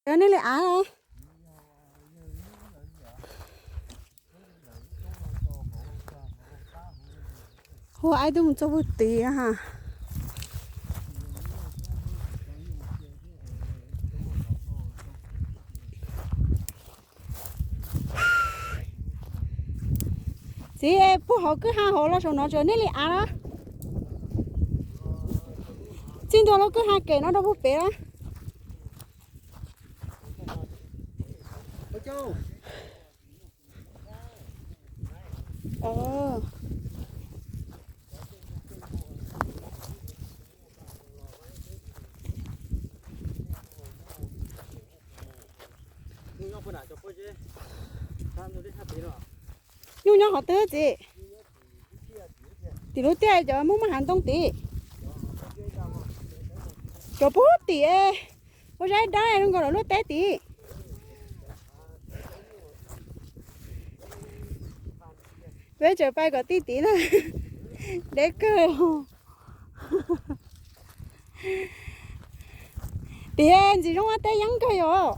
Cov nej li av. Hu aib twb mus txog puag tid ha. Txiv, puag hauv kwj ha hauv los saum no tseem nej li av na. Txij ntua lub kwj ha kem no rau puag pem na. Nyuj nyob qhov twg txiv? Tim lub tiaj cov muaj muaj hav ntoo tim. Cov puag tim ua zaib dab zoo nkaus lawm lub teb tim. Peb tseem pais kom tij tid na. Deb kawg. Tias ntxim zoo ua teb yeeb kawg yom.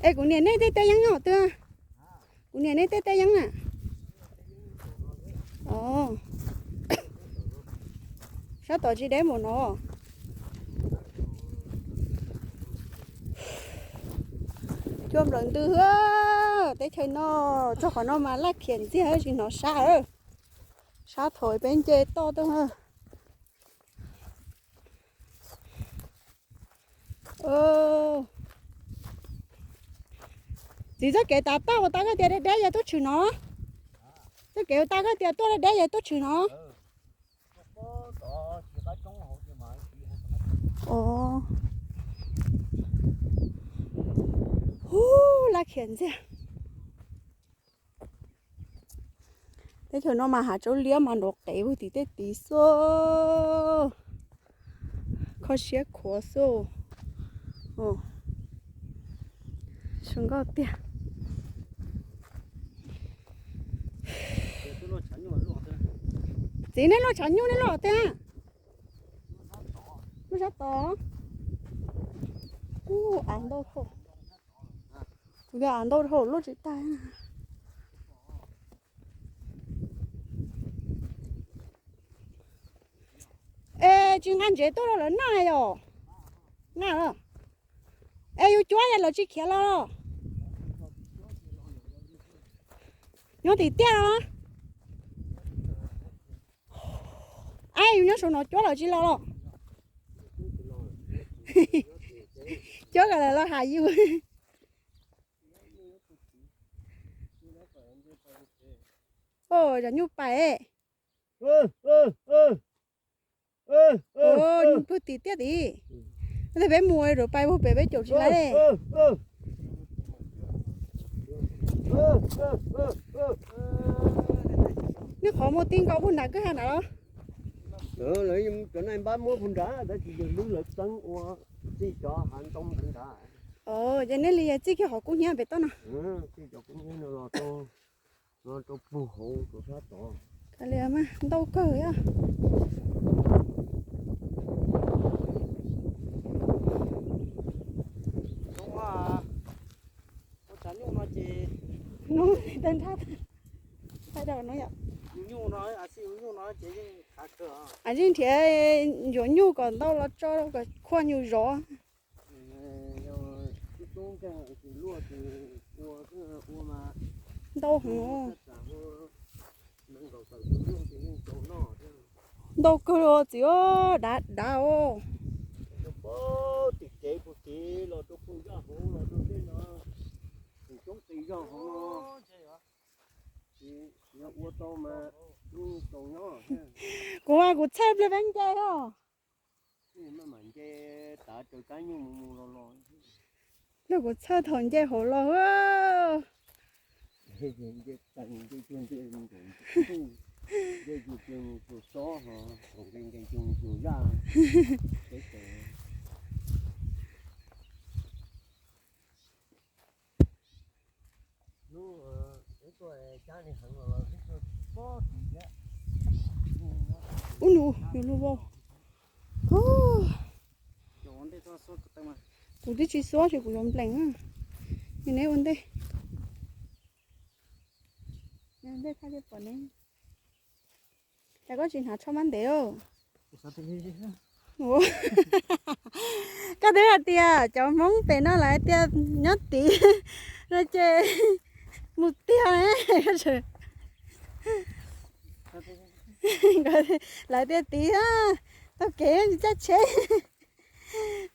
Es kuv niam nej tej teb yeeb no twg? Kuv niam nej tej teb yeeb na. Sab tod tsis deb mus no. Cua nplawm ntws. Teb chaws no, txog qhov no mas laj khiam ntxiag tsis hnov sab. Sab thaum peb nce toj tuaj. Txiv, txoj kev tav toj uas tau koj tias deb deb yog tuaj tshwm no. Txoj kev uas tau koj tias tuaj deb deb yog tuaj tshwm no. Hu, laj khiam ntxiag. Teb chaws no mas hav tsaub liab mas nrov qev ua tim tej tid xwb. Kho siab khuav xwb. Zoo nkauj tiag. Txiv, nej luaj tshav nyuj nej luaj tiag? Luaj sab tod. Ub, av ntau dhau. Kuv tias av ntau dhau luaj tsis tag. Es tsis nqa ntsev tuaj rau lawv noj yom? Nqa los. Es yus cuab es lawv tsis khiav los? Nyob tim tiaj los? Ab, yus nyob saum no cuab lawv tsis los los? Cuab kom lawv los ham yus. Cov nyuj pais. Pw tim tiaj tid. Peb mus rau pais puag pem peb caum tsis laib. Nej qhov muaj tij nkaus puag nram kwj ha nrad los? Lawv cov naj npab muab puag nrad tab sis yog lub lawv txeeb ua txij cov hav ntoo nrad. Ces nej li txij kiag qhov kub hnyiab pem toj no. Txij cov kub hnyiab no los rau, los rau puag hauv rau sab tod. Ntau kawg. Ua tshav nyuj no ces, no, tawg nrhab, thaij rau no yom. Yeej nrhiav ncuav nyuj kom ntau los tso kom khuaj nyuj zov. Ntau heev. Ntau kawg li txiv, dav dav os. Tim kev puag tid los rau puag zaj hauv los rau tej no, tim roob tim zog hauv no. Yog ua tau mas tau nyob. Kuv mas kuv txhawj pliag peb nce os. Maj mam nce tav raws kab nyuj mus mus los los. Los kuv txhawj thaum nce hauv los. Nce tag nce cuag nce, nce cuag nce cuag sob ho, nce nce cuag cuag zaj. Lub, lub tuaj cab li heev los los twb tuaj pob tid thiab. Yus lub vauj. Kuv twb tsis xuab ces kuv yuav nplees. Neb ua ntej. Ua ntej thaij thiaj pom neb. Cas koj tsis hnav tsho mab ntev os? Koj twb hais tias cov Hmoob pem no lawv tias nyob tid no ces mus tiag. Lawv tias tid, taug kev tsis caij tsheb.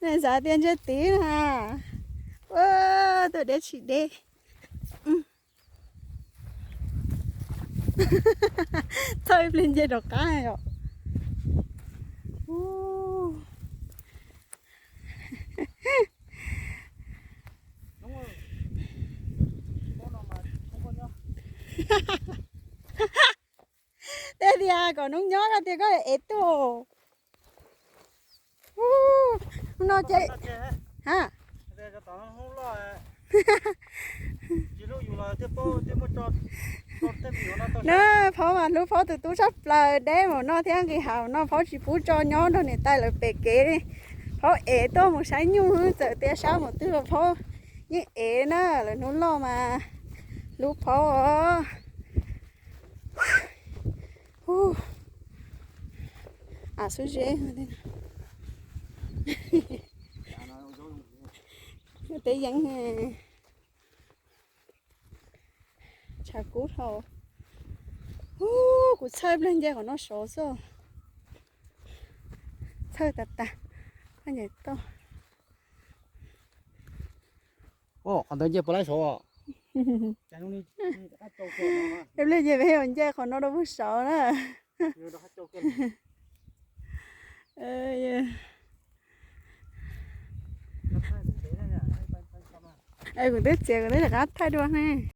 Nws xav tias ntshe tid na. Ua, tuaj deb tsis deb. Txhawj ib pliag nce rov qab os. Tej tias kom noob nyob no tias koj ev tuaj. No ces, ha, na, Phaub mas hlub Phaub tus tub tshaj plaws, deb mus no thiab nqis hav no Phaub tsis pub tso nyob nrog niam tais lawv pem kev li. Phaub ev tuaj mus saib nyuj, txawm tias sab mus twg los Phaub yeej ev na, lawv hnub loj mas hlub Phaub os. Av xub zeb, teb yeeb, tshav kub dhau. Kuv txhawj pliag nce qhov no saud xwb. Txhawj tas tas. Koj ncaim toj. Qhov ntawd nce puas laib saud? Ib pliag ces peb yuav nce qhov no rau puag saud na. Kuv twb txiav kuv twb rov qab thaij dua ne.